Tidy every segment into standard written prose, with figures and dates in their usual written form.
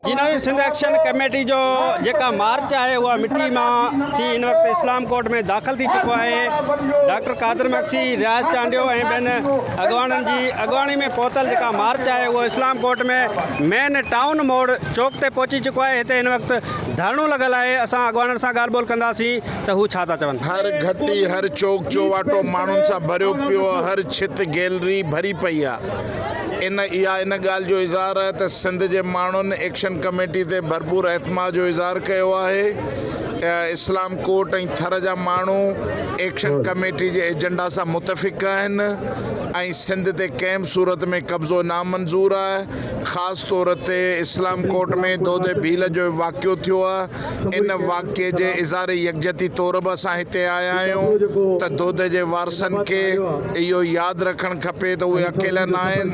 جي ناظرين Sindh action committee جو جيڪا مارچ آهي اها مٺي مان ٿي هن وقت اسلام ڪوٽ ۾ داخل ٿي چڪو آهي ڊاڪٽر قادر مگسي رياض چانڊيو ۽ ٻين اڳواڻن جي اڳواڻي ۾ پهتل جيڪا مارچ آهي اهو اسلام ڪوٽ ۾ مين ٽائون موڙ چوڪ تي پهچي چڪو آهي هتي هن وقت ڌرڻو لڳل آهي اسان اڳواڻن سان ڳالهه ٻولهه ڪنداسين ته هو ڇا ٿا چون. هر گهٽي هر چوڪ چوواٽو ماڻهن سان ڀريو پيو آهي هر ڇت گيلري ڀري پئي آهي. ان اها ان ڳالهه جو اظهار آهي ته سنڌ جي ماڻهن ايڪشن ڪميٽي تي ڀرپور اعتماد جو اظهار ڪيو آهي. اسلام ڪوٽ ۽ ٿر جا ماڻهو ايڪشن ڪميٽي جي ايجنڊا سان متفق آهن ۽ سنڌ تي ڪنهن به صورت ۾ قبضو نامنظور آهي. خاص طور تي اسلام ڪوٽ ۾ دودي ڀيل جو واقعو ٿيو آهي. ان واقعي جي اظهار يڪجهتي طور به اسان هتي آيا آهيون ته دودي جي وارثن کي اهو ياد رکڻ کپي ته اهي اڪيلا ناهن،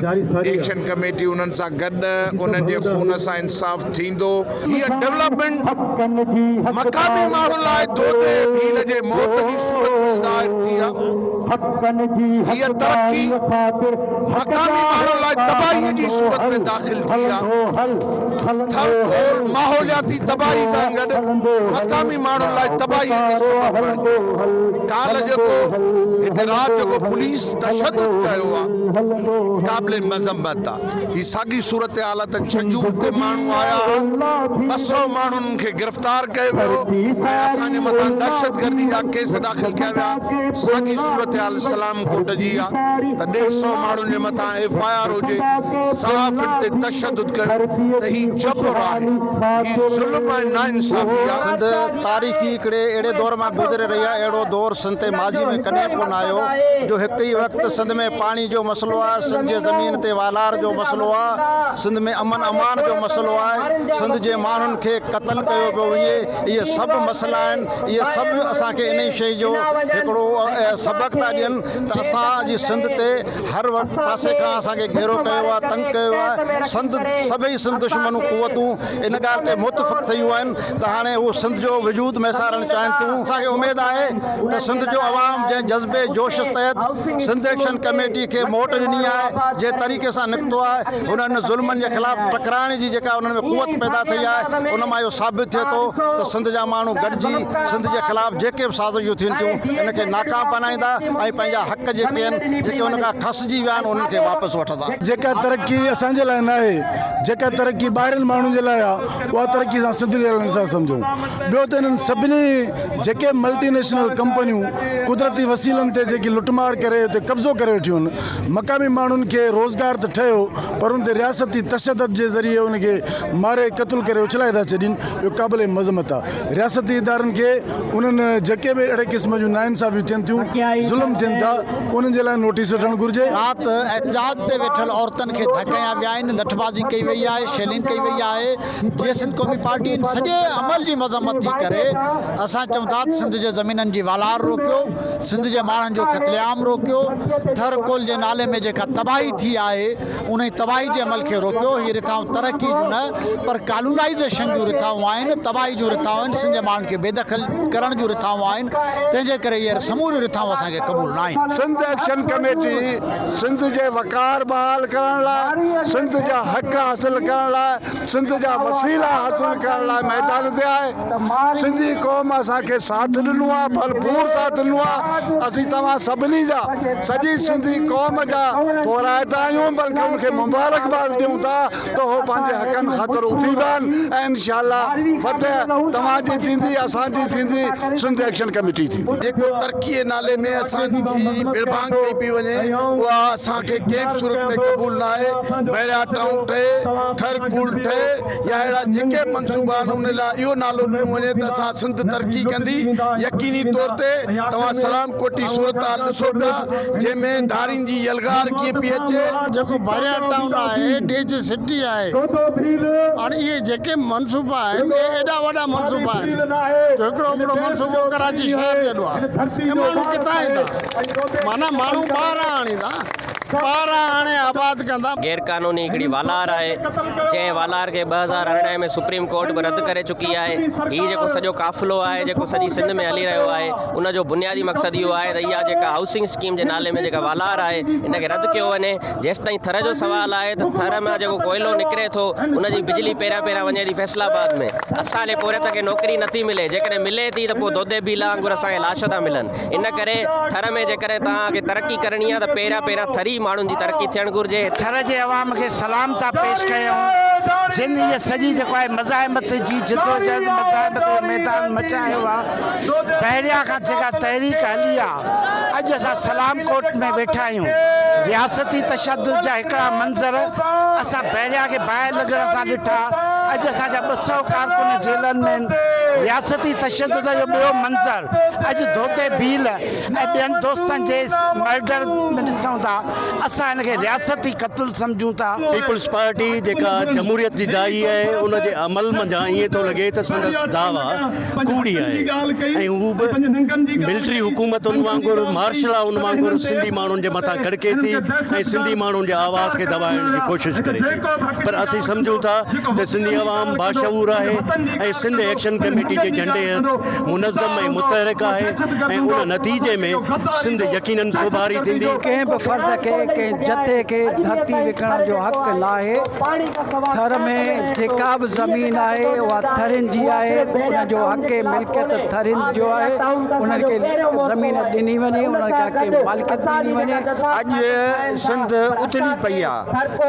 ايڪشن ڪميٽي انهن سان گڏ انهن جي خون سان انصاف ٿيندو. هيء ڊولپمينٽ مقامي ماڻهن لاء دودي ڀيل جي موت جي صورت ۾ ظاهر ٿي آهي. هيء ترقي مقامي ماڻهن لاء تباهيء جي صورت ۾ داخل ٿي آهي. ٿر ڪول ماحولياتي تباهي سان گڏ مقامي ماڻهن لاء تباهي جو سبب بڻجي. ڪالهه جيڪو هتي رات جيڪو پوليس تشدد ڪيو آ قابل مذمت آ. هي ساڳي صورتحال آ ته ڇهه جون تي ماڻهو آيا ها 200 ماڻهن کي گرفتار ڪيو ويو ۽ اسان جي مٿان دهشتگردي جا ڪيس داخل ڪيا ويا. ساڳي صورتحال سلام ڪوٽ جي آ ته ڏيڍ سئو ماڻهن جي مٿان ايف I R هجي صحافين تي تشدد ڪيو ته هي جبر آهي، هي ظلم ۽ ناانصافي آهي. سنڌ تاريخي هڪڙي اهڙي دور مان گذري رهي آهي، اهڙو دور سنڌ تي ماضي ۾ ڪڏهن به ڪونه آيو جو هڪ ئي وقت سنڌ ۾ پاڻي جو مسئلو آهي، سنڌ جي زمين تي والار جو مسئلو آهي، سنڌ ۾ امن امان جو مسئلو آهي، سنڌ جي ماڻهن کي قتل ڪيو پيو وڃي، اهي سڀ مسئلا آهن، اهي سڀ اسان کي انهي شيء جو هڪڙو سبق ٿا ڏين ته اسان جي سنڌ تي هر وقت پاسي کان اسان کي گهيرو ڪيو آهي تنگ ڪيو آهي سنڌ سڀئي سنڌ دشمن قوتون ان ڳالهه تي متفق ٿيون آهن ته هاڻي هو سنڌ جو وجود ميسارڻ چاهين ٿيون اسان کي اميد آهي ته سنڌ جو عوام جنهن جذبي جوش تحت سنڌ ايڪشن ڪميٽي کي موٽ ڏني آهي جنهن طريقي سان نڪتو آهي هن ان ظلمن جي خلاف ٽڪرائڻ جي جيڪا انهن ۾ قوت پيدا ٿي آهي ان مان اهو ثابت ٿئي ٿو ته سنڌ جا ماڻهو گڏجي سنڌ جي خلاف جيڪي به سازشون ٿين ٿيون ان کي ناڪام بنائيندا ۽ پنهنجا حق جيڪي آهن جيڪي ان کان کسجي ويا آهن انهن کي واپس وٺندا. جيڪا ترقي اسان جي لاء ناهي، جيڪا ترقي ٻاهرين ماڻهن جي لاء آهي، اها ترقي اسان سنڌ جي لاء نٿا سمجهون. ٻيو ته انهن سڀني جيڪي ملٽي نيشنل ڪمپنيون قدرتي وسيلن تي جيڪي لٽمار ڪري اتي قبضو ڪري ويٺيون آهن، مقامي ماڻهن کي روزگار ته ٺهيو پر ان تي رياستي تشدد جي ذريعي ان کي ماري قتل ڪري اڇلائي ٿا ڇڏين، اهو قابل مذمت آهي. رياستي ادارن کي انهن جيڪي به اهڙي قسم جون ناانصافيون ٿين ٿيون، ظلم ٿين ٿا، انهن جي لاء نوٽيس وٺڻ گهرجي. رات احتجاج تي ويٺل عورتن کي ڌڪ هنيا ويا آهن، لٺبازي ڪئي وئي آهي، شيلنگ ڪئي وئي آهي، جيئي سنڌ قومي پارٽي ان سڄي عمل جي مذمت ٿي ڪري، اسان چئون ٿا ته سنڌ جي زمينن جي والار روڪيو، سنڌ جي ماڻهن جو قتل عام روڪيو، ٿر ڪول جي نالي ۾ جيڪا تباهي ٿي آهي، انهي تباهي جي عمل کي روڪيو، هي رٿائون ترقي جون نه پر ڪالونائيزيشن جون رٿائون آهن، تباهي جون رٿائون آهن، سنڌ جي ماڻهن کي بي دخل ڪرڻ جون رٿائون آهن، تنهن جي ڪري اهي سموريون رٿائون اسان کي قبول نه آهن. سنڌ ايڪشن ڪميٽي سنڌ جي وقار بحال ڪرڻ لاء، سنڌ جا حق حاصل ڪرڻ لاء، سنڌ جا وسيلا حاصل ڪرڻ لاء ميدان تي آهي. سنڌي قوم اسان کي ساٿ ڏنو آهي، ڀرپور ساٿ ڏنو آهي، اسين توهان سڀني جا سڄي سنڌي قوم جا ٿورائتا آهيون بلڪه ان کي مبارڪباد ڏيون ٿا ته هو پنهنجي حقن خاطر اٿي پيا آهن ۽ انشاء الله فتح توهان جي ٿيندي اسان جي ٿيندي سنڌ ايڪشن ڪميٽي ٿيندي. جيڪو ترقي جي نالي ۾ اسان جي ڀڙڀانگ ڪئي پئي وڃي اها اسان کي ڪنهن به صورت ۾ قبول ناهي، بحريا ٽائون ٺهي، ٿر ڪول ٺهي يا اهڙا جيڪي به منصوبا آهن ان لاء اهو نالو ڏنو وڃي ته اسان سنڌ ترقي ڪندي يقيني طور تي توهان سلام ڪوٽي صورتحال ڏسو پيا جنهن ۾ ڌارين جي يلغار ڪيئن پئي اچي. جيڪو بحريا ٽائون آهي ڊي جي سٽي آهي هاڻي اهي جيڪي منصوبا آهن اهي ايڏا وڏا منصوبا آهن جو هڪڙو هڪڙو منصوبو ڪراچي شهر جيڏو آهي اهي ماڻهو ڪٿان ايندا معنيٰ ماڻهو ٻاهران آڻيندا. ٻاهران آڻي آباد ڪندا. غير قانوني هڪڙي والار آهي جنهن والار کي 2018 ۾ سپريم ڪورٽ به رد ڪري چڪي آهي هي جيڪو سڄو قافلو آهي جيڪو سڄي سنڌ ۾ هلي رهيو آهي ان جو بنيادي مقصد اهو آهي ته اها جيڪا هائوسنگ اسڪيم جي نالي ۾ جيڪا والار آهي ان کي رد ڪيو وڃي جيستائين ٿر جو سوال آهي ته ٿر مان جيڪو ڪوئلو نڪري ٿو ان جي بجلي پهريان پهريان وڃي ٿي فيصل آباد ۾ اسان جي پورهيت کي نوڪري نٿي ملي جيڪڏهن ملي ٿي ته پوء دودي ڀيلا وانگر اسان کي لاش ٿا ملن ان ڪري ٿر ۾ جيڪڏهن توهان کي ترقي ڪرڻي آهي ته پهريان پهريان ٿري ماڻهن جي ترقي ٿيڻ گهرجي. ٿر جي عوام کي سلام ٿا پيش ڪيون جن هيء سڄي جيڪو آهي مزاحمت جي جدوجهد مزاحمت جو ميدان مچايو آ بحريا کان جيڪا تحريڪ هلي آ اڄ اسان سلام ڪوٽ ۾ ويٺا آهيون رياستي تشدد جا هڪڙا منظر اسان بحريا کي باهه لڳڻ سان ڏٺا اڄ اسان جا 200 ڪارڪن جيلن ۾ آهن رياستي تشدد جو ٻيو منظر اڄ ڌوتي ڀيل ۽ ٻين دوستن جي مرڊر ۾ ڏسون ٿا، اسان ان کي رياستي قتل سمجهون ٿا. پيپلز پارٽي جيڪا جمهوريت جي داعي آهي ان جي عمل منجهان ائين ٿو لڳي ته سندس دعويٰ ڪوڙي آهي ۽ هو به ملٽري حڪومتن وانگر مارشلائن وانگر سنڌي ماڻهن جي مٿان ڪڙڪي ٿي ۽ سنڌي ماڻهن جي آواز کي دٻائڻ جي ڪوشش ڪري ٿي پر اسين سمجهون ٿا ته سنڌي عوام باشعور آهي ۽ سنڌ ايڪشن ڪميٽي جي جهنڊي هيٺ منظم ۽ متحرڪ آهي ۽ ان نتيجي ۾ سنڌ يقينن سوڀاري ٿيندي. ڪنهن به فرد کي ڪنهن جٿي کي ڌرتي وڪڻڻ جو حق ناهي، ٿر ۾ جيڪا به زمين آهي اها ٿرين جي آهي ان جو حق ملڪيت ٿرين جو آهي انهن کي زمين ڏني وڃي انهن کي حق مالڪيت ڏني وڃي. اڄ سنڌ اٿلي پئي آ،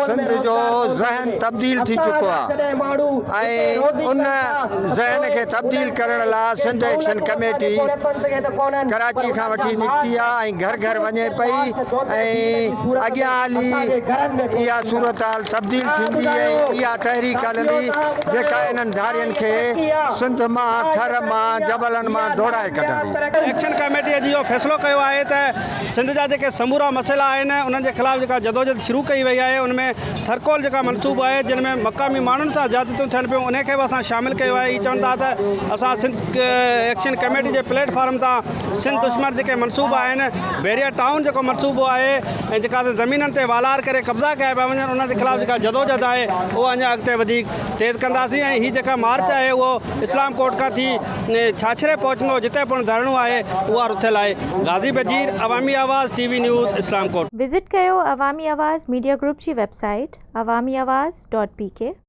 سنڌ جو ذهن تبديل ٿي چڪو آ ۽ ان ذهن کي تبديل ڪرڻ لا سنڌ ايڪشن ڪميٽي ڪراچي کان وٺي نڪتي آ ۽ گهر گهر وڃي پئي ۽ اڳيان هلي اها صورتحال تبديل ٿيندي ۽ اها تحريڪ هلندي جيڪا انهن ڌارين کي سنڌ مان، ٿر مان، جبلن مان ڊوڙائي ڪڍندي. ايڪشن ڪميٽي اڄ اهو فيصلو ڪيو آهي ته سنڌ جا جيڪي سمورا مسئلا آهن انهن جي خلاف جيڪا جدوجهد شروع ڪئي وئي آهي ان ۾ ٿرڪول جيڪا منصوبو آهي جن ۾ مقامي ماڻهن سان زيادتيون ٿين پيون انهي کي به اسان شامل ڪيو آهي هي چون ٿا ته اسان سنڌ ايڪشن ڪميٽي جي پليٽ فارم تان سنڌ دشمن جيڪي منصوبا آهن بحريا ٽائون جيڪو منصوبو آهي ۽ جيڪا زمينن تي والار ڪري قبضا ڪيا پيا وڃن انهن جي خلاف جيڪا جدوجهد آهي اها اڃا اڳتي وڌيڪ تيز ڪنداسين ۽ هي جيڪا مارچ آهي اهو اسلام ڪوٽ کان ٿي ڇاڇري پهچندو جتي پڻ ڌرڻو آهي اها رٿيل آهي Ghazi Bajeer Awami Awaz T V news Islamkot. Visit ڪيو عوامي آواز ميڊيا گروپ جي website Awami Awaz dot P K.